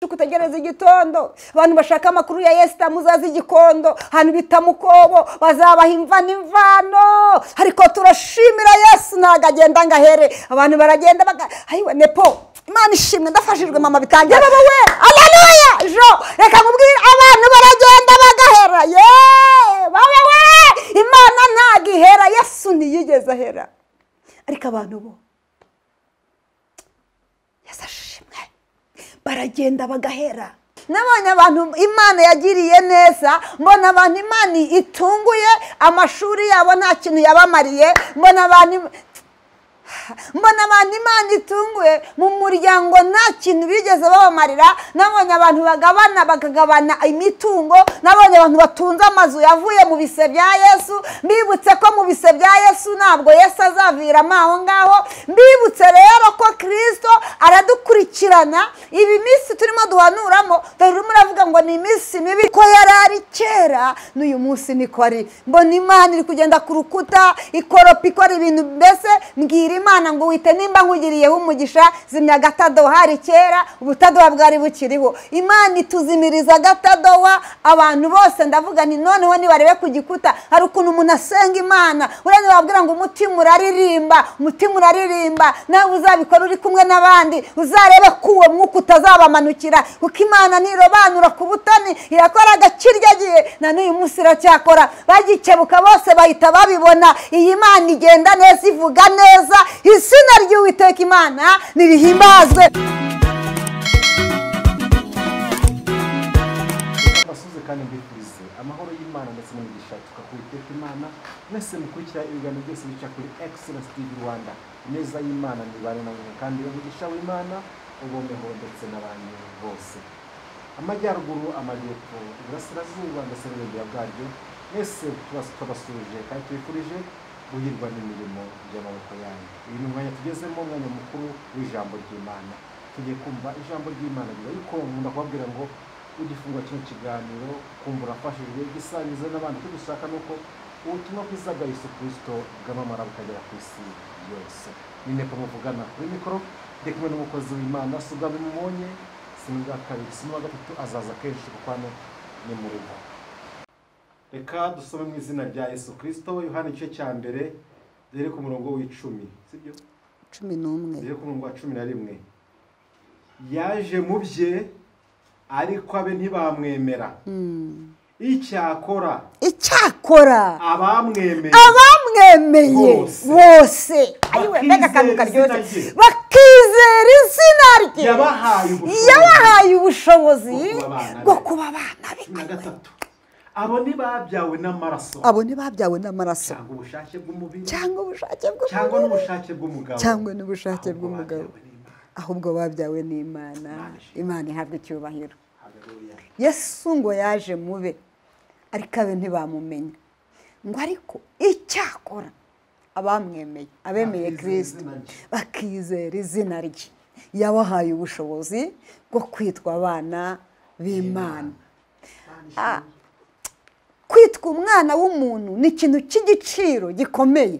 Kutegereza igitondo abantu bashaka amakuru ya Esther muzazi igikondo hano bita mukobo bazabaha imva n'imvano. Ariko turashimira Yesu nagagenda ngahere abantu baragenda ayiwe nepo Imana ishimwe ndafashijwe mama bitangira baba we haleluya jo reka nkubwire abantu baragenda bagahera ye baba we Imana ntagihera Yesu ntiyigeze ahera ariko abantu bo Yesu ashimwe baragenda bagahera. Nabonye abantu Imana yagiriye neza, mbona abantu Imana itunguye amashuri yabo nta kintu yabamariye, mbona abantu Imana itunguye mu muryango nta kintu bigeze babamarira, nabonye abantu bagabana bakagabana imitungo, nabonye abantu batunze amazu yavuye mu bise bya Yesu. Mbibutse ko mu bise bya Yesu ntabwo Yesu azaviramo aho ngaho. Mbibutse rero ko Kristo aradukurikirana. Ibi minsi turimo duhanuramo dore urimo uravuga ngo ni iminsi mibi ko yari ari kera n'uyu munsi niko ari. Mbona Imana iri kugenda ku rukuta ikoropa ikora ibintu mbese mbwira Imana ngo wite nimba nkugiriyeho umugisha zimya agatadowa hari kera ubutadowa bwari bukiriho. Imana ituzimiriza agatadowa abantu bose ndavuga nti noneho nibarebe ku gikuta. Hari ukuntu umuntu asenga Imana uranye babwira ngo umutima uraririmba, umutima uraririmba, nawe uzabikora uri kumwe n'abandi uzarebe ko uwo mwuka utazabamanukira kuko Imana ntirobanura ku butoni, irakora agakirya gihe na n'uyu munsi iracyakora. Bagikebuka bose bahita babibona. Iyi Imana igenda neza ivuga neza, izina ry'Uwiteka Imana nirihimbazwe. Basuze kandi mbifurize amahoro y'Imana ndetse n'imigisha tukakuwiteka Imana. Mwese mukurikira ibiganiro byose bica kuri Excellence TV Rwanda. Ineza y'Imana nibane namwe kandi umugisha w'Imana ubomeho ndetse n'abantu bose. Amajyaruguru, amajyepfo, iburasirazuba ndetse n'uburengera bwaryo, mwese tubasuje kandi tubifurije guhirwa n'imirimo y'amaboko yanyu. Uyu ni umwanya tugezemo, umwanya mukuru w'ijambo ry'Imana. Tugiye kumva ijambo ry'Imana. Nyuma yuko nkunda kubabwira ngo ugifungwa kino kiganiro kumva urafashijwe, gisangize n'abandi. Icyo dushaka ni uko ubutumwa bwiza bwa Yesu Kristo bwamamara bukagera ku isi yose. Ni Nepo muvugana kuri mikoro, ndi kumwe n'umukozi w'Imana. Si ubwa mbere mubonye, si n'ubwa kabiri, si n'ubwa gatatu, azaza kenshi kuko hano ni mu rugo. Reka dusome mu izina rya Yesu Kristo, Yohana igice cya mbere duhere ku murongo w'icumi, sibyo? 11 duhere ku murongo wa 11. Yaje mu bye ariko abe ntibamwemera. Icyakora abamwemeye bose ayiwe mbega akantu karyoshye, bakizera izina rye, yabahaye ubushobozi bwo kuba abana be. Abo ntibabyawe n'amaraso, abo ntibabyawe n'amaraso cyangwa ubushake bw'umubiri, cyangwa ubushake bw'umubiri, cyangwa n'ubushake bw'umugabo, cyangwa n'ubushake bw'umugabo, ahubwo babyawe n'Imana. Imana ihabwe icyubahiro. Yesu ngo yaje mube ariko abe ntibamumenya, ngo ariko icyakora abamwemeye, abemeye Kristo bakizera izina rye, yabahaye ubushobozi bwo kwitwa abana b'Imana. Kwitwa umwana w'umuntu ni ikintu cy'igiciro gikomeye.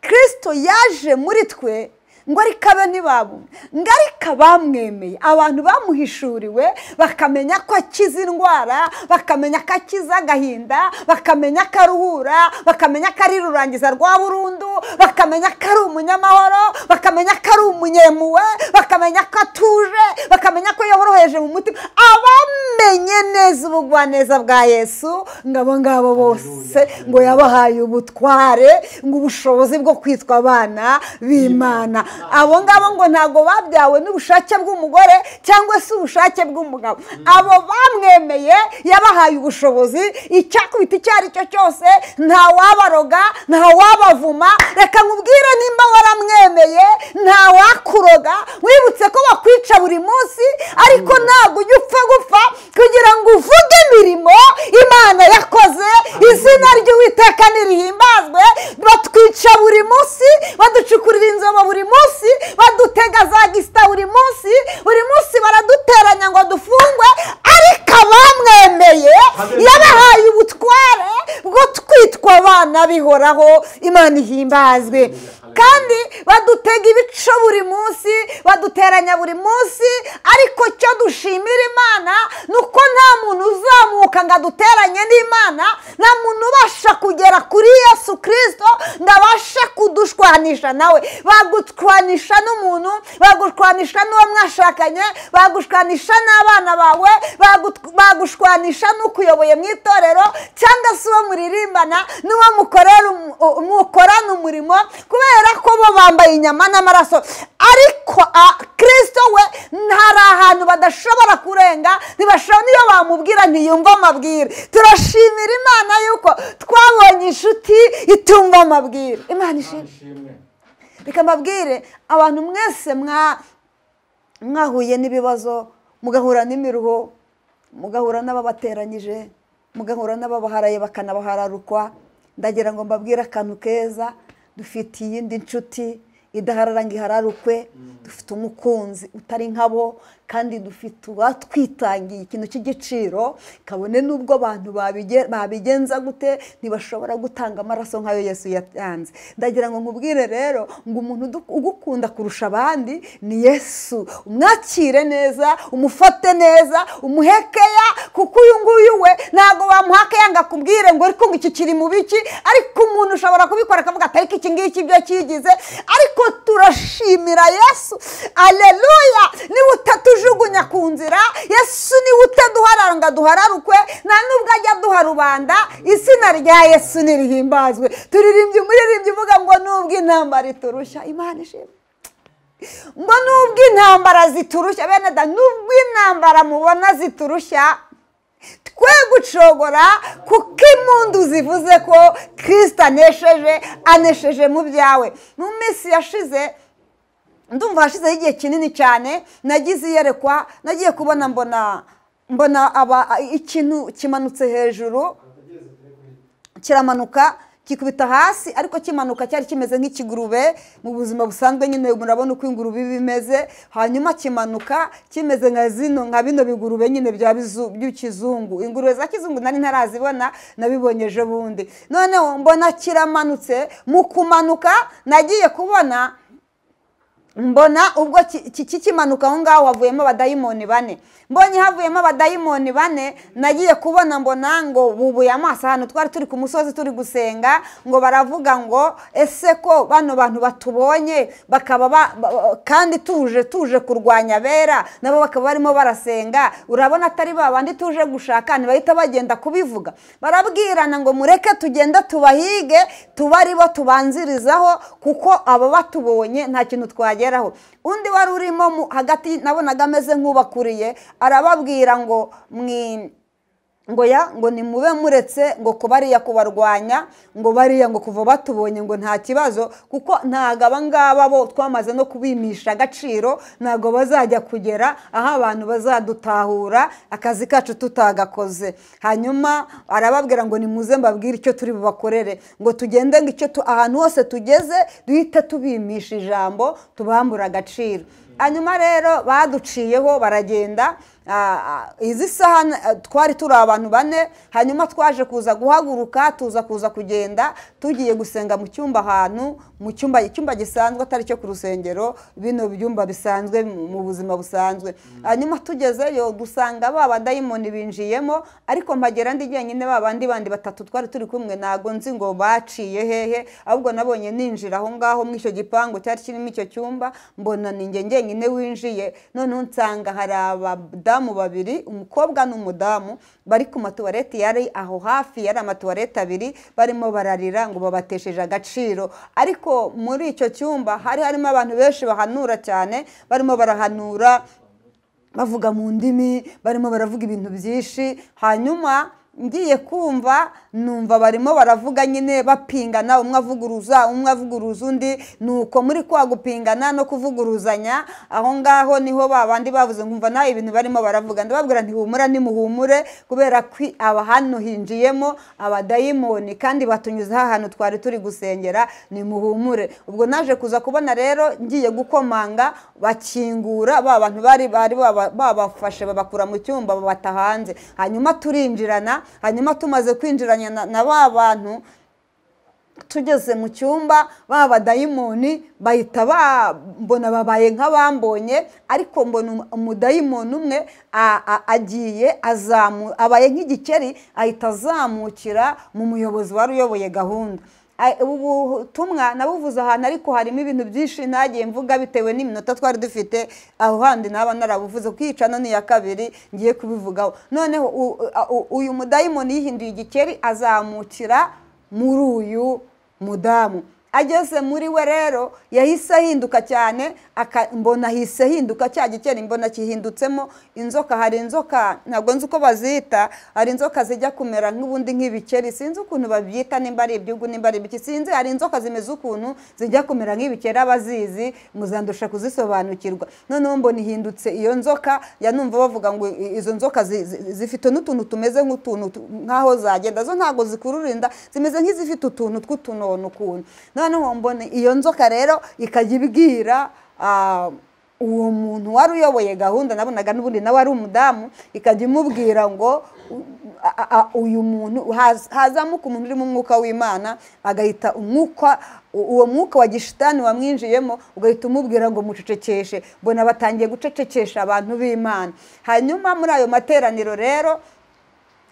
Kristo yaje muri twe ngo ariko abe ntibabumwe, ngo ariko abamwemeye, abantu bamuhishuriwe bakamenya ko akiza indwara, bakamenya ko akiza agahinda, bakamenya ko aruhura, bakamenya ko ari rurangiza rwa burundu, bakamenya ko ari umunyamahoro, bakamenya ko ari umunyemuwe, bakamenya ko atuje, bakamenya ko yoroheje mu mutima. Abamenye neza ubugwaneza bwa Yesu, ngo abo ngabo bose ngo yabahaye ubutware, ngo ubushobozi bwo kwitwa abana b'Imana. Abo ngabo ngo ntabwo babyawe n'ubushake bw'umugore cyangwa se ubushake bw'umugabo. Abo bamwemeye yabahaye ubushobozi, icyakubita icyo ari cyo cyose nta wabaroga, nta wabavuma. Reka nkubwire nimba waramwemeye nta wakuroga. Wibutse ko bakwica buri munsi ariko ntabwo ujya upfa gupfa kugira ngo uvuge imirimo Imana yakoze. Izina ry'Uwiteka nirihimbazwe. Batwica buri munsi, baducukurira inzobo buri munsi, badutega za gisita buri munsi, buri munsi baraduteranya ngo dufungwe, ariko abamwemeye yabahaye ubutware bwo kwitwa abana bihoraho. Imana ihimbazwe. Kandi badutega ibico buri munsi, baduteranya buri munsi, ariko cyo dushimira Imana nuko nta muntu uzamuka ngo aduteranye n'Imana, nta muntu ubasha kugera kuri Yesu Kristo ngo abashe kudushwanisha nawe. Bagushwanisha n'umuntu, bagushwanisha n'uwo mwashakanye, bagushwanisha n'abana bawe, bagushwanisha n'ukuyoboye mu itorero cyangwa se uwo muririmbana n'uwo mukorana umurimo, kubera ko bo bambaye inyama n'amaraso. Ariko Kristo we ntari ahantu badashobora kurenga, ntibashobora, niyo bamubwira ntiyumva amabwire. Turashimira Imana yuko twabonye inshuti itumva amabwire. Imana ishimwe. Reka mbabwire abantu mwese mwahuye n'ibibazo, mugahura n'imiruho, mugahura n'ababateranyije, mugahura n'ababaharaye bakanabahararukwa, ndagira ngo mbabwire akantu keza. Dufite iyindi nshuti idaharara ngo ihararukwe, dufite umukunzi utari nkabo, kandi dufite uwatwitangiye ikintu cy'igiciro, kabone n'ubwo abantu babigenza gute ntibashobora gutanga amaraso nk'ayo Yesu yatanze. Ndagira ngo nkubwire rero ngo umuntu ugukunda kurusha abandi ni Yesu. Umwakire neza, umufate neza, umuhekeya, kuko uyu nguyu we ntabwo bamuhakeya ngo akubwire ngo ariko ngo iki kiri mu biki, ariko umuntu ushobora kubikora akavuga ati ariko iki ngiki byo kigize. Ariko turashimira Yesu, aleluya. Niba utatujugunya ku nzira, Yesu niwe utaduharara ngo aduhararukwe, nta nubwo ajya aduha rubanda. Izina rya Yesu nirihimbazwe. Turirimbye umuririmbyi uvuga ngo nubwo intambara iturushya, Imana ishimwe, ngo nubwo intambara ziturushya, bene da, nubwo intambara mubona ziturushya, twe gucogora, kuko impundu zivuze ko Kristo anesheje, anesheje mu byawe. Mu minsi yashize, ndumva hashizeho igihe kinini cyane, nagize iyerekwa, nagiye kubona mbona ikintu kimanutse hejuru, kiramanuka kikubita hasi, ariko kimanuka cyari kimeze nk'ikigurube mu buzima busanzwe nyine murabona uko ingurube iba imeze. Hanyuma kimanuka kimeze nka zino, nka bino bigurube nyine bya by'ikizungu. Ingurube za kizungu nari ntarazibona, nabibonye ejo bundi. Noneho mbona kiramanutse, mu kumanuka nagiye kubona mbona ubwo kikimanuka aho ngaho havuyemo abadayimoni bane. Mbonye havuyemo abadayimoni bane, nagiye kubona mbona ngo bubuye amaso ahantu twari turi ku musozi turi gusenga, ngo baravuga ngo ese ko bano bantu batubonye bakaba kandi tuje kurwanya bera, nabo bakaba barimo barasenga, urabona atari babandi tuje gushaka, ntibahita bagenda kubivuga. Barabwirana ngo mureke tugenda tubahige, tubaribo tubanzirizaho, kuko abo batubonye nta kintu twageraho. Undi wari urimo hagati nabonaga ameze nk'ubakuriye, arababwira ngo ngo ya ngo nimube muretse ngo kubariya kubarwanya, ngo bariya ngo kuva batubonye ngo nta kibazo, kuko ntago abangaba bo twamaze no kubimisha agaciro, ntago bazajya kugera aho abantu bazadutahura akazi kacu tutagakoze. Hanyuma arababwira ngo nimuze mbabwire icyo turi bubakorere, ngo tugende ngo icyo ahantu hose tugeze duhite tubimisha ijambo tubambura agaciro. Hanyuma rero baduciyeho baragenda. Izi saha twari turi abantu bane, hanyuma twaje kuza guhaguruka, tuza kuza kugenda tugiye gusenga mu cyumba ahantu, mu cyumba, icyumba gisanzwe atari cyo ku rusengero, bino byumba bisanzwe mu buzima busanzwe. Hanyuma tugezeyo dusanga ba badayimoni binjiyemo, ariko mpagera ndi jyenyine, ba bandi bandi batatu twari turi kumwe ntago nzi ngo baciye hehe, ahubwo nabonye ninjira aho ngaho mu icyo gipangu cyari kirimo icyo cyumba, mbona ninjye njyenyine winjiye. Noneho nsanga hari abadamu babiri, umukobwa n'umudamu, bari ku matuwarete yari aho hafi, yari amatuwarete abiri, barimo bararira ngo babatesheje agaciro. Ariko muri icyo cyumba hari harimo abantu benshi bahanura cyane, barimo barahanura bavuga mu ndimi, barimo baravuga ibintu byinshi. Hanyuma ngiye kumva numva barimo baravuga nyine bapingana, umwe avuguruza umwe avuguruza undi. Nuko muri kwa gupingana no kuvuguruzanya aho ngaho niho babandi bavuze, ngumva nawe ibintu barimo baravuga, ndababwira nti humura nimuhumure, kubera ko aba hano hinjiyemo abadayimoni kandi batunyuze ahantu twari turi gusengera, nimuhumure. Ubwo naje kuza kubona rero ngiye gukomanga, bakingura ba bantu bari babafashe babakura mu cyumba babata hanze. Hanyuma turinjirana, hanyuma tumaze kwinjiranya na ba bantu, Tugeze mu cyumba, ba badayimoni bahita bambona, babaye nk'abambonye, ariko mbona umudayimoni umwe agiye abaye nk'igikeri, ahita azamukira mu muyobozi wari uyoboye gahunda. Ubu butumwa nabuvuze ahantu, ariko harimo ibintu byinshi ntagiye mvuga bitewe n'iminota twari dufite. Aho handi naba narabuvuze, kwicana ni iya kabiri ngiye kubivugaho. Noneho uyu mudayimoni yihinduye igikeri azamukira muri uyu mudamu. Ageze muri we rero yahise ahinduka cyane, mbona ahise ahinduka cya gikeri, mbona kihindutsemo inzoka. Hari inzoka ntabwo nzi uko bazita, hari inzoka zijya kumera nk'ubundi nk'ibikeri, sinzi ukuntu babyita, nimba ari ibyugu nimba ari ibiki, sinzi. Hari inzoka zimeze ukuntu zijya kumera nk'ibikeri, abazizi muzandusha kuzisobanukirwa. Noneho mbona ihindutse iyo nzoka, ya numva bavuga ngo izo nzoka zifite n'utuntu tumeze nk'utuntu nk'aho zagenda, zo ntabwo zikurura inda, zimeze nk'izifite utuntu tw'utunono ukuntu. Noneho mbona iyo nzoka rero ikajya ibwira uwo muntu wari uyoboye gahunda, nabonaga n'ubundi nawe ari umudamu, ikajya imubwira ngo uyu muntu hazamuka umuntu uri mu mwuka w'Imana, agahita umwuka, uwo mwuka wa gishitani wamwinjiyemo ugahita umubwira ngo mucecekeshe. Mbona batangiye gucecekesha abantu b'Imana. Hanyuma muri ayo materaniro rero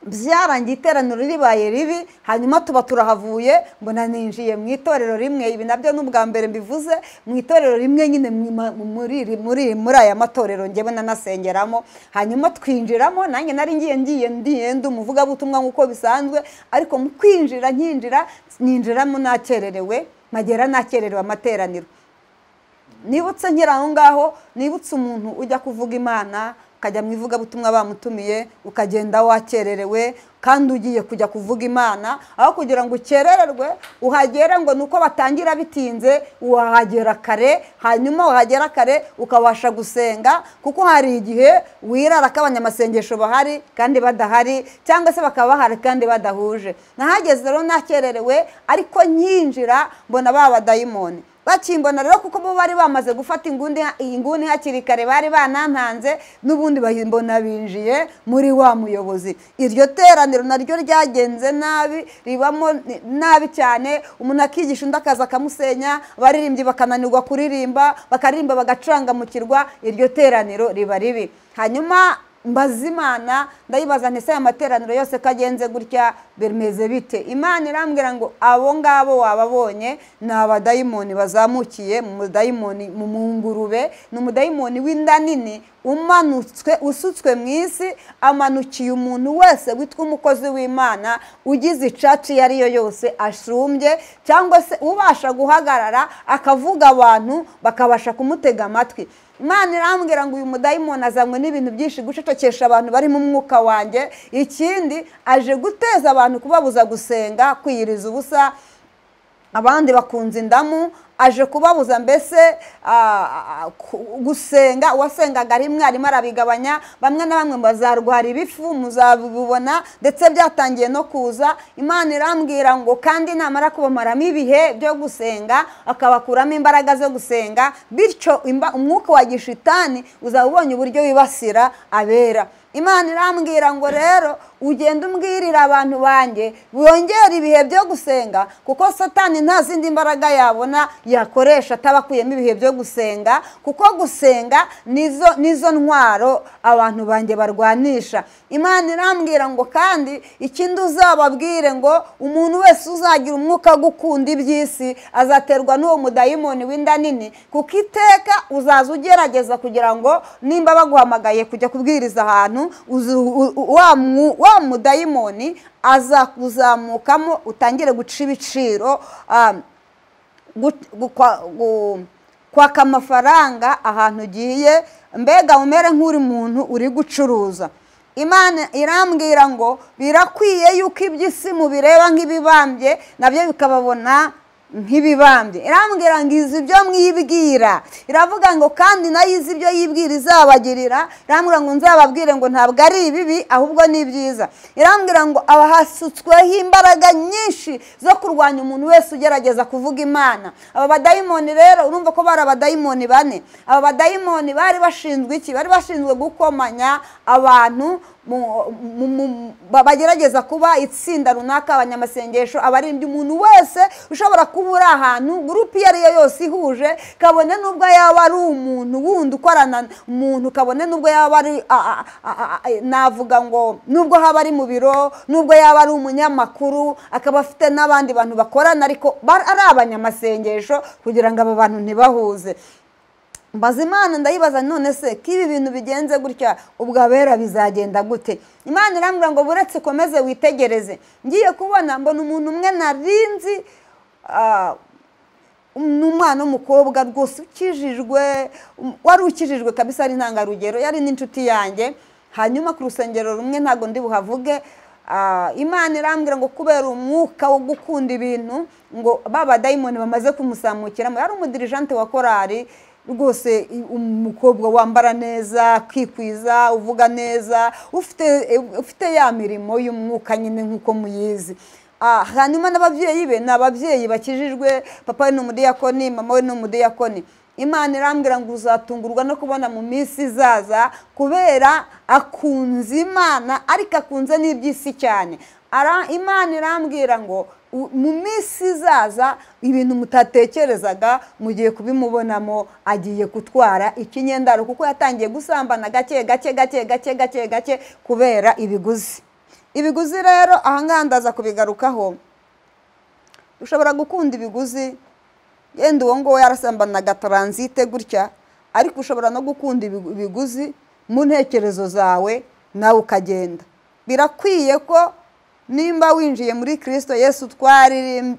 byarangiye iteraniro ribaye ribi, hanyuma tuba turahavuye, mbona ninjiye mu itorero rimwe. Ibi nabyo ni ubwa mbere mbivuze, mu itorero rimwe nyine muri aya matorero njyewe nanasengeramo. Hanyuma twinjiramo, nanjye nari ngiye ndi umuvugabutumwa nk'uko bisanzwe, ariko mu kwinjira nkinjira ninjiramo nakererewe, mpagera nakererewe amateraniro. Nibutse nkiri aho ngaho, nibutse umuntu ujya kuvuga Imana, ukajya mu ivugabutumwa bamutumiye, ukagenda wakererewe kandi ugiye kujya kuvuga Imana, aho kugira ngo ukerererwe uhagere ngo nuko batangira bitinze, wahagera kare. Hanyuma wahagera kare ukabasha gusenga, kuko hari igihe wirara ko abanyamasengesho bahari kandi badahari, cyangwa se bakaba bahari kandi badahuje. Nahageze rero nakererewe, ariko nkinjira mbona ba badayimoni bakimbona rero, kuko bo bari bamaze gufata inguni hakiri kare, bari banantanze n'ubundi mbona binjiye muri wa muyobozi. Iryo teraniro naryo ryagenze nabi, ribamo nabi cyane, umuntu akigisha undi akaza akamusenya, abaririmbyi bakananirwa kuririmba, bakaririmba bagacangamukirwa, iryo teraniro riba ribi. Hanyuma mbaza Imana, ndayibaza nti ese aya materaniro yose kagenze gutya bimeze bite? Imana irambwira ngo abo ngabo wababonye ni abadayimoni bazamukiye mu mudayimoni mu ngurube, ni umudayimoni w'inda nini umanutswe usutswe mu isi, amanukiye umuntu wese witwa umukozi w'Imana ugize icaci iyo ariyo yose ashumbye, cyangwa se ubasha guhagarara akavuga abantu bakabasha kumutega amatwi. Imana irambwira ngo uyu mudayimoni azanywe n'ibintu byinshi, gucecekesha abantu bari mu mwuka wanjye, ikindi aje guteza abantu kubabuza gusenga, kwiyiriza ubusa, abandi bakunze indamu, aje kubabuza mbese gusenga. Uwasengaga rimwe arimo arabigabanya, bamwe na bamwe bazarwara ibifu muzabibona, ndetse byatangiye no kuza. Imana irambwira ngo kandi namara kubamaramo ibihe byo gusenga, akabakuramo imbaraga zo gusenga, bityo umwuka wa gishitani uzaba ubonye uburyo wibasira abera. Imana irambwira ngo rero ugenda umbwirira abantu banjye bongera ibihe byo gusenga, kuko Satani nta zindi mbaraga yabona yakoresha atabakuyemo ibihe byo gusenga, kuko gusenga nizo ntwaro abantu banjye barwanisha. Imana irambwira ngo kandi ikindi uzababwire ngo umuntu wese uzagira umwuka gukunda iby'isi azaterwa n'uwo mudayimoni w'inda nini, kuko iteka uzaza ugerageza kugira ngo nimba baguhamagaye kujya kubwiriza ahantu, wa mudayimoni azakuzamukamo utangire guca ibiciro, kwaka amafaranga ahantu ugiye, mbega umere nk'uri muntu uri gucuruza. Imana irambwira ngo birakwiye yuko iby'isi mubireba nk'ibibambye, nabyo bikababona nk'ibibambye. Irambwira ngo izi ibyo mwibwira, iravuga ngo kandi nayo izi ibyo yibwira izabagirira. Irambwira ngo nzababwire ngo ntabwo ari ibibi ahubwo ni byiza. Irambwira ngo abahasutsweho imbaraga nyinshi zo kurwanya umuntu wese ugerageza kuvuga Imana. Aba badayimoni rero urumva ko bari abadayimoni bane. Aba badayimoni bari bashinzwe iki? Bari bashinzwe gukomanya abantu, bagerageza kuba itsinda runaka, abanyamasengesho, abaririmbyi, umuntu wese ushobora kuba uri ahantu gurupe iyo ari yo yose ihuje, kabone n'ubwo yaba ari umuntu wundi ukorana umuntu, kabone n'ubwo yaba ari navuga ngo nubwo haba ari mu biro, nubwo yaba ari umunyamakuru, akaba afite n'abandi bantu bakorana ariko ari abanyamasengesho, kugira ngo aba bantu ntibahuze. Mbaza Imana ndayibaza, none se ko ibi bintu bigenze gutya ubwo abera bizagenda gute? Imana irambwira ngo buretse ukomeze witegereze. Ngiye kubona mbona umuntu umwe narinzi, n'umwana w'umukobwa rwose ukijijwe, wari ukijijwe kabisa, ari intangarugero, yari n'inshuti yanjye. Hanyuma ku rusengero rumwe ntabwo ndi buhavuge, Imana irambwira ngo kubera umwuka wo gukunda ibintu, ngo baba dayimoni bamaze kumusamukiramo. Yari umudirijante wa korali rwose, umukobwa wambara neza, kwikwiza, uvuga neza, ufite ya mirimo y'umwuka nyine nk'uko muyizi. Hanyuma n'ababyeyi be ni ababyeyi bakijijwe, papa we ni umudiyakoni, mama we ni umudiyakoni. Imana irambwira ngo uzatungurwa no kubona mu minsi izaza, kubera akunze Imana ariko akunze n'iby'isi cyane. Imana irambwira ngo mu minsi izaza ibintu mutatekerezaga mugiye kubimubonamo, agiye gutwara ikinyendaro, kuko yatangiye gusambana gake gake gake gake gake gake kubera ibiguzi. Ibiguzi rero ahangaha ndaza kubigarukaho. Ushobora gukunda ibiguzi, yenda uwo nguwo yarasambanaga taransite gutya, ariko ushobora no gukunda ibiguzi mu ntekerezo zawe nawe ukagenda. Birakwiye ko nimba winjiye muri Kristo Yesu,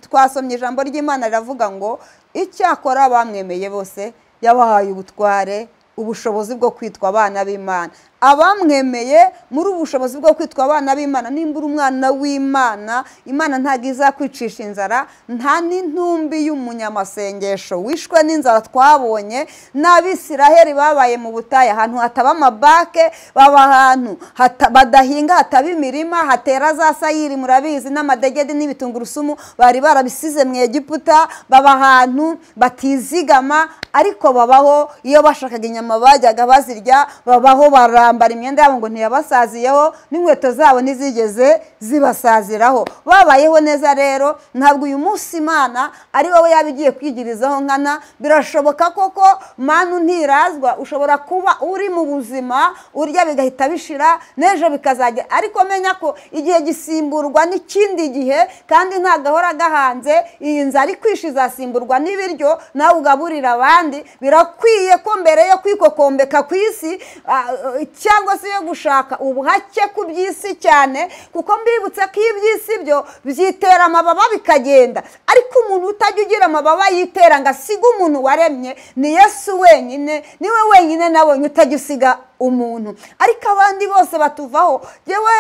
twasomye ijambo ry'Imana riravuga ngo icyakora abamwemeye bose yabahaye ubutware, ubushobozi bwo kwitwa abana b'Imana. Abamwemeye muri ubushobozi bwo kwitwa abana b'Imana, nimba uri umwana w'Imana, Imana ntabwo izakwicisha inzara, nta n'intumbi y'umunyamasengesho wishwe n'inzara twabonye. N'Abisiraheli babaye mu butayu, ahantu hataba amabake, baba ahantu badahinga, hataba imirima, hatera za sayiri murabizi, n'amadegede n'ibitungurusumu bari barabisize mu Egiputa, baba ahantu batizigama, ariko babaho iyo bashakaga inyama bajyaga bazirya, babaho baramba imyenda yabo ngo ntiyabasaziyeho, n'inkweto zabo ntizigeze zibasaziraho. Babayeho neza. Rero ntabwo uyu munsi Imana ari wowe yaba igiye kwigirizaho nkana. Birashoboka koko manu ntirazwa, ushobora kuba uri mu buzima urya bigahita bishira, n'ejo bikazajya, ariko menya ko igihe gisimburwa n'ikindi gihe, kandi nta gahora gahanze. Iyi nzara ikwishe izasimburwa n'ibiryo nawe ugaburira abandi. Birakwiye ko mbere yo kwikokombeka ku isi cyangwa se yo gushaka ubuhake ku by'isi cyane, kuko mbibutse ko iby'isi byo byitera amababa bikagenda, ariko umuntu utajya ugira amababa yitera ngo asige umuntu waremye ni Yesu wenyine, niwe wenyine nabonye utajya usiga umuntu, ariko abandi bose batuvaho. Ngewe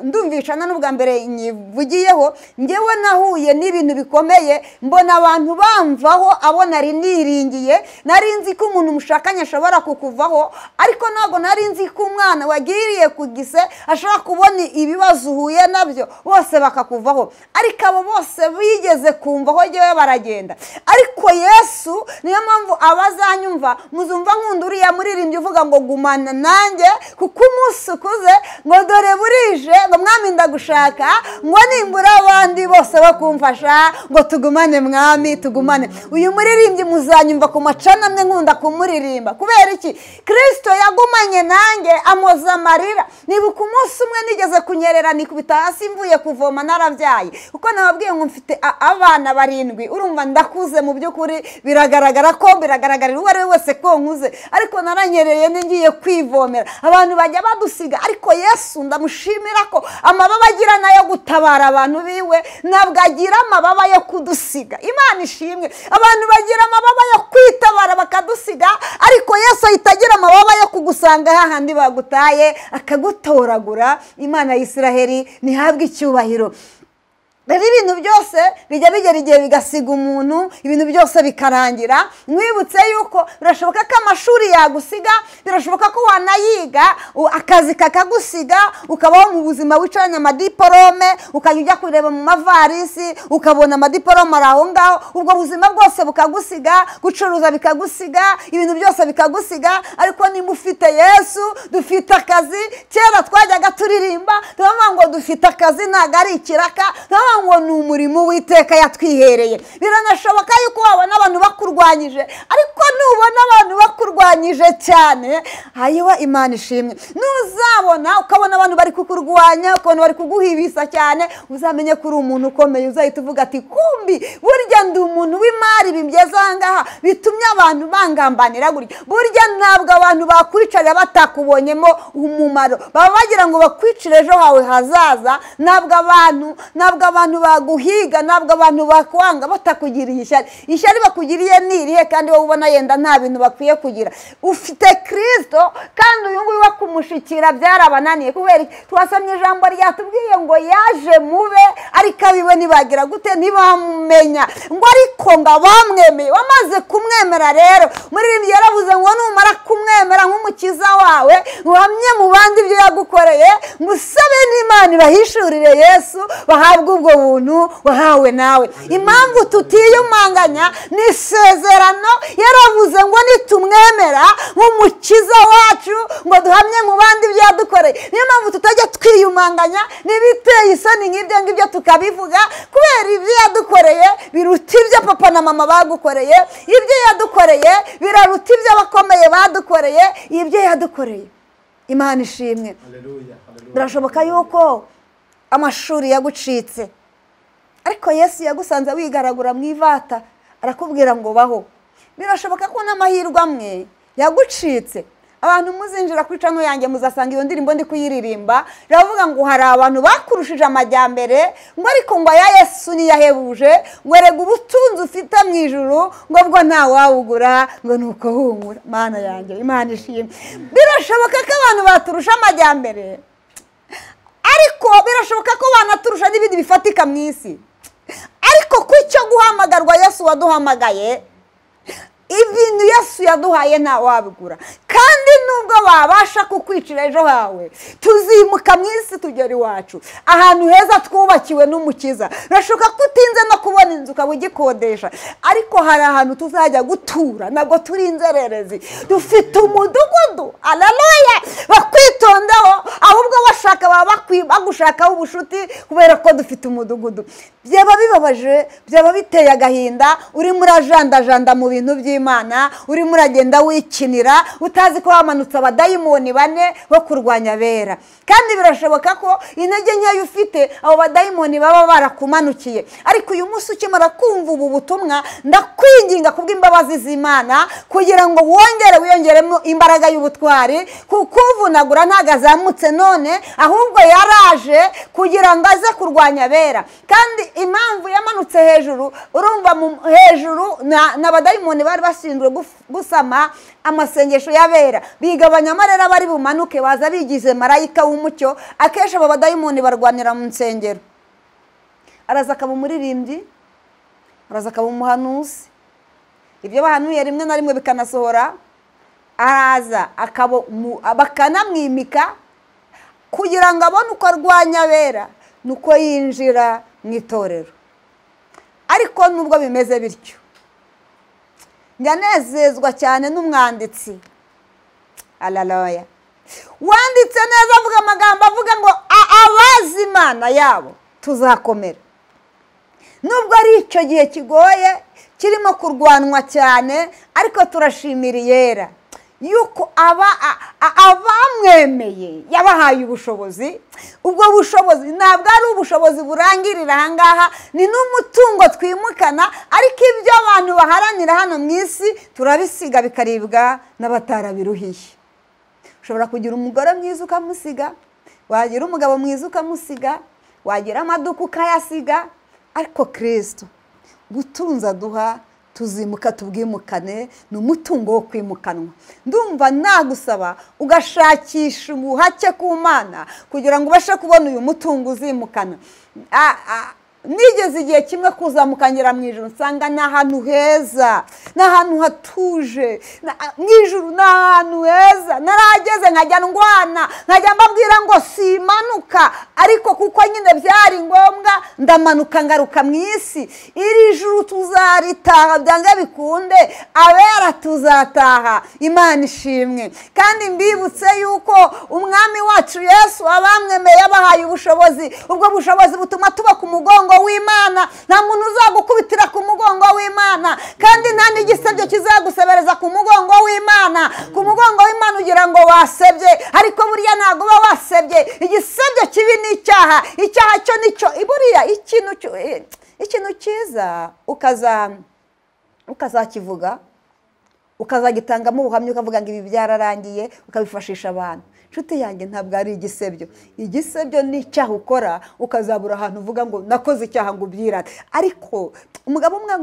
ndumvishana n'ubwa mbere nyivugiyeho, ngewe nahuye n'ibintu bikomeye, mbona abantu bamvaho abo nari niringiye. Nari nzi ko umuntu mushakanye ashobora kukuvaho, ariko ntabwo nari nzi ko umwana wagiriye ku gise ashobora kubona ibibazo uhuye nabyo bose bakakuvaho, ariko abo bose bigeze kumvaho ngewe baragenda. Ariko Yesu, niyo mpamvu abazanyumva muzumva nkunda uriya muririmbyi uvuga ngo gumana nanjye kuko umunsi ukuze, ngo dore burije, ngo mwami ndagushaka, ngo nimbura abandi bose bakumfasha, ngo tugumane mwami tugumane. Uyu muririmbyi muzanyumva ku macana amwe nkunda kumuririmba. Kubera iki? Kristo yagumanye nanjye amoza amarira. Nibuka umunsi umwe nigeze kunyerera nikubita hasi mvuye kuvoma narabyaye, kuko nababwiye ngo mfite abana 7, urumva ndakuze mu by'ukuri, biragaragara ko biragaragarira uwo ari we wese ko nkuze, ariko naranyereye ngiye kwivomera. Abantu bajya badusiga, ariko Yesu ndamushimira ko amababa agira nayo gutabara abantu biwe, ntabwo agira amababa yo kudusiga. Imana ishimwe. Abantu bagira amababa yo kwitabara bakadusiga, ariko Yesu ahita agira amababa yo kugusanga hahandi bagutaye akagutoragura. Imana ya Isiraheli ntihabwe icyubahiro. Rero ibintu byose bijya bigera igihe bigasiga umuntu, ibintu byose bikarangira. Mwibutse yuko birashoboka ko amashuri yagusiga, birashoboka ko wanayiga, akazi kakagusiga, ukabaho mu buzima wicaranye amadiporome, ukajya ujya kureba mu mavarisi, ukabona amadiporome ari aho ngaho, ubwo buzima bwose bukagusiga, gucuruza bikagusiga, ibintu byose bikagusiga. Ariko nimba ufite Yesu, dufite akazi. Kera twajyaga turirimba tukavuga ngo dufite akazi, ntabwo ari ikiraka, ngo ni umurimo Uwiteka yatwihereye. Biranashoboka yuko wabona abantu bakurwanyije, ariko nubona abantu bakurwanyije cyane, ayiwa Imana ishimwe. Nuzabona ukabona abantu bari kukurwanya, ukabona bari kuguhibisa cyane, uzamenye ko uri umuntu ukomeye. Uzahita uvuga ati kumbi burya ndi umuntu w'imari, bimgeze aha ngaha bitumye abantu bangambanira gutya. Burya ntabwo abantu bakwicarira batakubonyemo umumaro, baba bagira ngo bakwicire ejo hawe hazaza. Ntabwo abantu baguhiga, ntabwo abantu bakwanga batakugiriye ishyari. Ishyari bakugiriye ni irihe kandi wowe ubona yenda nta bintu bakwiye kugira? Ufite Kristo, kandi uyu nguyu wakumushikira byarabananiye. Kubera twasomye ijambo ryatubwiye ngo yaje mube, ariko abiwe nibagira gute? Ntibamumenya. Ngo ariko ngo abamwemeye, wamaze kumwemera rero, muririmbyi yaravuze ngo numara kumwemera nk'umukiza wawe, uhamye mu bandi ibyo yagukoreye, ngo usabe n'Imana ibahishurire Yesu, bahabwe ubwo buntu wahawe nawe. Impamvu tutiyumanganya ni isezerano yaravuze ngo nitumwemera nk'umukiza wacu, ngo duhamye mu bandi ibyo yadukoreye. Niyo mpamvu tutajya twiyumanganya n'ibiteye isoni nk'ibyo ngibyo tukabivuga, kubera ibyo yadukoreye biruta ibyo papa na mama bagukoreye, ibyo yadukoreye biraruta ibyo abakomeye badukoreye, ibyo yadukoreye. Imana ishimwe. Birashoboka yuko amashuri yagucitse, ariko Yesu yagusanze wigaragura mu ivata, arakubwira ngo baho. Birashoboka ko n'amahirwe amwe yagucitse. Abantu muzinjira kuri channel yanjye muzasanga iyo ndirimbo ndi kuyiririmba, iravuga ngo hari abantu bakurushije amajyambere, ngo ariko ngo aya Yesu niyahebuje, ngo erega ubutunzi ufite mu ijuru ngo bwo nta wawugura, ngo nuko humura. Mana yanjye, Imana ishimwe. Birashoboka ko abantu baturusha amajyambere, ariko birashoboka ko banaturusha n'ibindi bifatika mu isi, ariko ku cyo guhamagarwa Yesu waduhamagaye, ibintu Yesu yaduhaye nta wabigura. Kandi nubwo babasha kukwicira ejo hawe, tuzimuka mu isi tugera iwacu, ahantu heza twubakiwe n'Umukiza. Birashoboka ko utinze no kubona inzu ukaba ugikodesha, ariko hari ahantu tuzajya gutura, ntabwo turi inzererezi, dufite umudugudu. Haleluya! Bakwitondaho, ahubwo bashaka baba bagushakaho ubushuti, kubera ko dufite umudugudu. Byaba bibabaje, byaba biteye agahinda, urimo urajandajanda mu bintu by'Imana, urimo uragenda wikinira, utazi ko hamanutse abadayimoni bane bo kurwanya abera. Kandi birashoboka ko intege nkeya ufite, abo badayimoni baba barakumanukiye. Ariko uyu munsi ukimara kumva ubu butumwa, ndakwinginga kubw'imbabazi z'Imana kugira ngo wongere wiyongeremo imbaraga y'ubutwari, kuko uvunagura ntago azamutse none, ahubwo yaraje kugira ngo aze kurwanya abera. Kandi impamvu yamanutse hejuru, urumva hejuru n'abadayimoni bari bashinzwe gusama amasengesho y'abera, bigabanya amarera bari bumanuke, baza bigize marayika w'umucyo. Akenshi abo badayimoni barwanira mu nsengero. Araza akaba umuririmbyi, araza akaba umuhanuzi, ibyo bahanuye rimwe na rimwe bikanasohora. Araza akaba bakanamwimika kugira ngo abone uko arwanya abera, nuko yinjira mu itorero. Ariko nubwo bimeze bityo, nyanezezwa cyane n'umwanditsi Haleluya, wanditse neza avuga amagambo avuga ngo abazi Imana yabo tuzakomera. Nubwo ari icyo gihe kigoye kirimo kurwanwa cyane, ariko turashimira Iyera yuko abamwemeye yabahaye ubushobozi. Ubwo bushobozi ntabwo ari ubushobozi burangirira aha ngaha, ni n'umutungo twimukana, ariko ibyo abantu baharanira hano mu isi turabisiga bikaribwa n'abatarabiruhiye. Ushobora kugira umugore mwiza ukamusiga, wagira umugabo mwiza ukamusiga, wagira amaduka ukayasiga, ariko Kristo gutunza duha tuzimuka tubwimukane, ni umutungo wo kwimukanwa. Ndumva nagusaba ugashakisha ubuhake ku Mana kugira ngo ubashe kubona uyu mutungo uzimukana. Nigeze igihe kimwe kuzamukangira mu ijuru nsanga ni ahantu heza, ni ahantu hatuje, mu ijuru ni ahantu heza. Narageze nkajya ndwana, nkajya mbabwira ngo simanuka, ariko kuko nyine byari ngombwa ndamanuka ngaruka mu isi. Iri juru tuzaritaha byanga bikunde, abera tuzataha. Imana ishimwe. Kandi mbibutse yuko umwami wacu Yesu abamwemeye yabahaye ubushobozi. Ubwo bushobozi butuma tuba ku mugongo w'Imana. Nta muntu uzagukubitira ku mugongo w'Imana, kandi nta n'igisebyo kizagusebereza ku mugongo w'Imana. Ku mugongo w'Imana ugira ngo wasebye, ariko buriya ntabwo uba wasebye. Igisebyo kibi ni icyaha, icyaha cyo nicyo buriya ikintu cyiza ukazakivuga, ukazagitangamo ubuhamya, ukavuga ngo ibi byararangiye, ukabifashisha abantu. Inshuti yanjye ntabwo ari igisebyo. Igisebyo ni icyaha ukora ukazabura ahantu uvuga ngo nakoze icyaha ngo ubyirate. Ariko umugabo umwe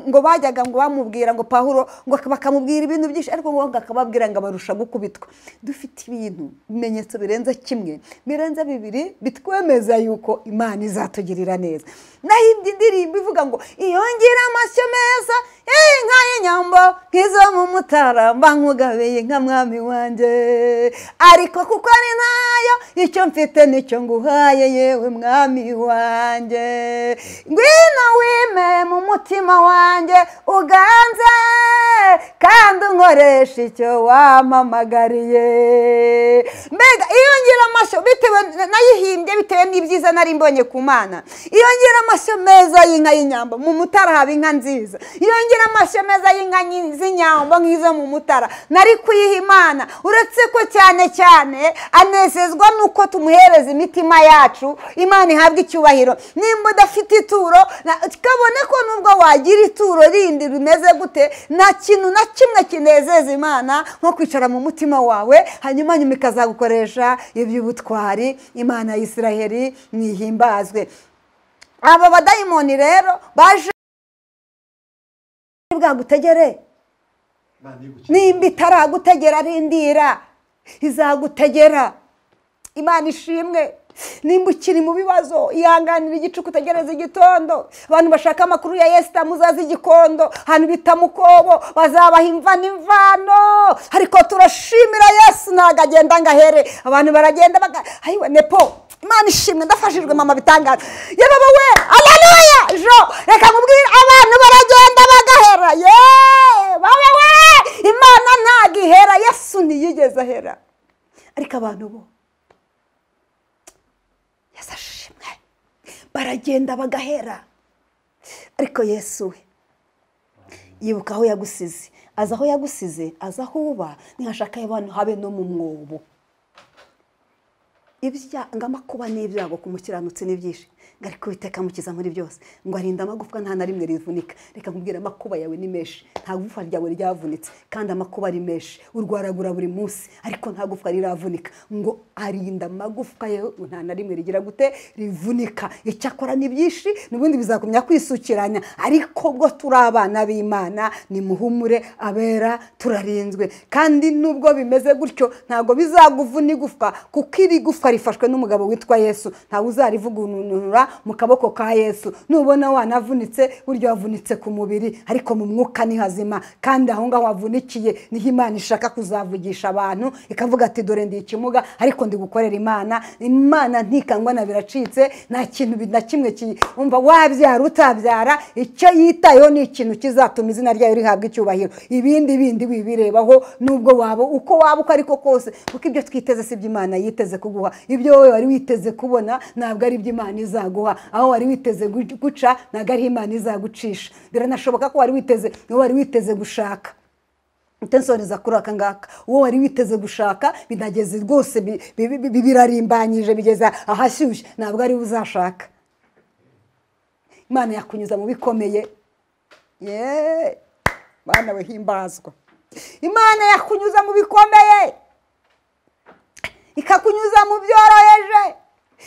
ngo bajyaga ngo bamubwira ngo Pawulo, ngo bakamubwira ibintu byinshi, ariko ngo akababwira ngo abarusha gukubitwa. Dufite ibintu bimenyetso birenze kimwe, birenze bibiri, bitwemeza yuko Imana izatugirira neza. Nahimbye indirimbo ivuga ngo iyo ngira amashyo meza inka y'inyambo nk'izo mu Mutara, mba nkugabeye nka mwami wanjye, ariko kuko ari nayo icyo mfite nicyo nguhaye yewe mwami wanjye. Ngwino wime mu mutima wanjye uganze, kandi unkoresha icyo wampamagariye. Mbega iyo ngira amashyo, bitewe nayihimbye bitewe n'ibyiza nari mbonye ku Mana. Iyo ngira amashyo meza y'inka y'inyambo, mu Mutara haba inka nziza. Iyo ngira amashyo meza y'inka z'inyambo nk'izo mu Mutara, nari kuyiha Imana. Uretse ko cyane cyane anezezwa nuko tumuhereza imitima yacu, Imana ihabwa icyubahiro. Nimba udafite ituro, kabone ko nubwo wagira ituro rindi rimeze gute, nta kintu na kimwe kinezeza Imana nko kwicara mu mutima wawe, hanyuma nyuma ikazagukoresha iby'ubutwari. Imana ya Isiraheli nihimbazwe. Aba badayimoni rero baje bwagutegere, nimba itaragutegera rindira, izagutegera. Imana ishimwe. Nimba ukiri mu bibazo, ihanganira igicuku utegereze igitondo. Abantu bashaka amakuru ya Esita muzaze Igikondo, ahantu bita Mukobo, bazabaha imva n'imvano. Ariko turashimira Yesu ntabwo agenda ngo ahere. Abantu baragenda ayiwe nepo. Imana ishimwe, ndafashijwe mama bitangaza. Yebaba we, haleluya. Jo, reka nkubwire, abantu baragenda bagahera. Ye, baba we, Imana ntabwo ihera. Yesu ntiyigeze ahera, ariko abantu bo Yesu ashimwe, baragenda bagahera. Ariko Yesu we yibuka aho yagusize, aza aho yagusize, aza aho uba, ntihashaka abantu habe no mu mwobo. Ibya amakuba n'ibyago ku mukiranutsi ni byinshi, ngo ariko Uwiteka amukiza muri byose, ngo arinda amagufwa nta na rimwe rivunika. Reka nkubwire, amakuba yawe ni menshi, nta gufwa ryawe ryavunitse, kandi amakuba ari menshi, urwaragura buri munsi, ariko nta gufwa riravunika. Ngo arinda amagufwa yawe nta na rimwe rigira gute rivunika. Icyakora ni byinshi, n'ubundi bizakumya kwisukiranya, ariko ubwo turi abana b'Imana nimuhumure, abera turarinzwe. Kandi nubwo bimeze gutyo ntabwo bizaguvuna igufwa, kuko iri gufwa rifashwe n'umugabo witwa Yesu, ntawe uzarivugunura mu kaboko ka Yesu. Nubona wanavunitse, buryo wavunitse ku mubiri, ariko mu mwuka ni hazima. Kandi aho ngaho wavunikiye niho Imana ishaka kuzavugisha abantu, ikavuga ati dore ndi ikimuga, ariko ndi gukorera Imana. Imana ntikangwa na biracitse, nta kintu na kimwe umva wabyara utabyara, icyo yitayeho ni ikintu kizatuma izina ryayo rihabwa icyubahiro. Ibindi bindi wibirebaho, nubwo waba uko waba uko ariko kose, kuko ibyo twiteze si ibyo Imana yiteze kuguha. Ibyo wowe wari witeze kubona ntabwo ari ibyo Imana izaguha. Aho wari witeze guca ntabwo ari Imana izagucisha. Biranashoboka ko wari witeze, wari witeze gushaka Ntensoneza kuri aka ngaka, uwo wari witeze gushaka binageze rwose birarimbanyije bigeza ahashyushye, ntabwo ari uzashaka. Imana yakunyuza mu bikomeye. Ye, Mana we himbazwa. Imana yakunyuza mu bikomeye, ikakunyuza mu byoroheje.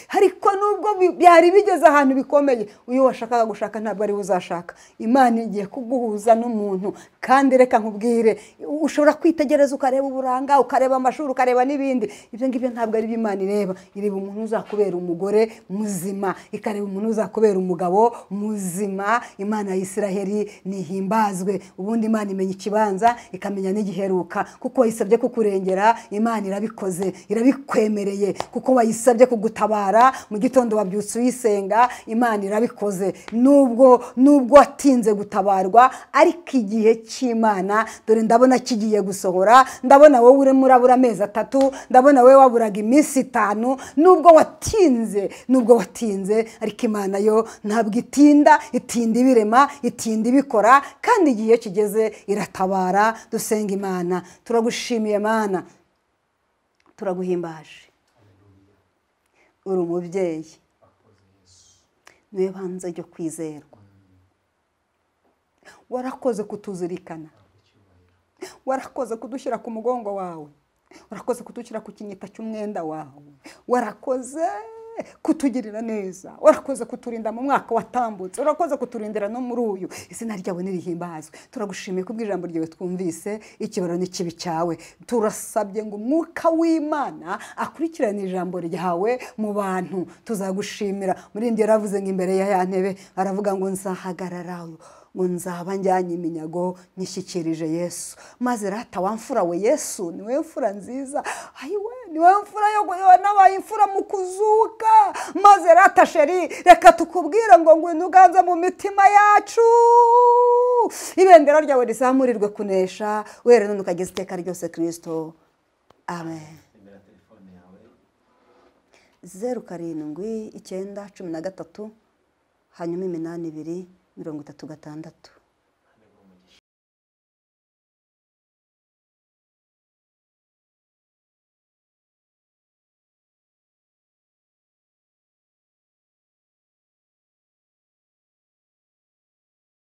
Ariko nubwo byari bigeze ahantu bikomeye, uyu washakaga gushaka ntabwo ari uzashaka. Imana igiye kuguhuza n'umuntu. Kandi reka nkubwire, ushobora kwitegereza ukareba uburanga, ukareba amashuri, ukareba n'ibindi. Ibyo ngibyo ntabwo ari Imana ireba. Ireba umuntu uzakubera umugore muzima, ikareba umuntu uzakubera umugabo muzima. Imana ya Isiraheli nihimbazwe. Ubundi Imana imenya ikibanza ikamenya n'igiheruka. Kuko wayisabye kukurengera, Imana irabikoze, irabikwemereye. Kuko wayisabye kugutabara mu gitondo wabyutse uyisenga, Imana irabikoze. Nubwo watinze gutabarwa, ariko igihe cy'Imana dore ndabona kigiye gusohora. Ndabona wowe urimo urabura amezi 3, ndabona wowe waburaga iminsi 5. Nubwo watinze, ariko Imana yo ntabwo itinda, itinda ibirema, itinda ibikora, kandi igihe kigeze iratabara. Dusenga Imana. Turagushimiye Mana, turaguhimbaje. Uri umubyeyi, niwe banze ryo kwizerwa. Warakoze kutuzirikana, warakoze kudushyira ku mugongo wawe, warakoze kudushyira ku kinyita cy'umwenda wawe, warakoze kutugirira neza, warakoze kuturinda mu mwaka watambutse, warakoze kuturindira no muri uyu. Izina ryawe nirihimbazwe. Turagushimiye kubw'ijambo ryawe twumvise, ikibaro n'ikibi cyawe. Turasabye ngo umwuka w'Imana akurikirane ijambo ryawe mu bantu. Tuzagushimira. Muri ndi yaravuze ngo imbere ya ya ntebe aravuga ngo nzahagarara, ngo nzaba njyanye iminyago nyishyikirije Yesu. Maze rata wamfura we Yesu, niwe mfura nziza. Ayiwe, niwe mfura yo nabaye imfura mu kuzuka. Maze rata sheri, reka tukubwire ngo ngwino uganze mu mitima yacu. Ibendera ryawe rizamurirwe kunesha, were none ukageza iteka ryose Kristo. Amen. 0 7 9 13 hanyuma 82 36.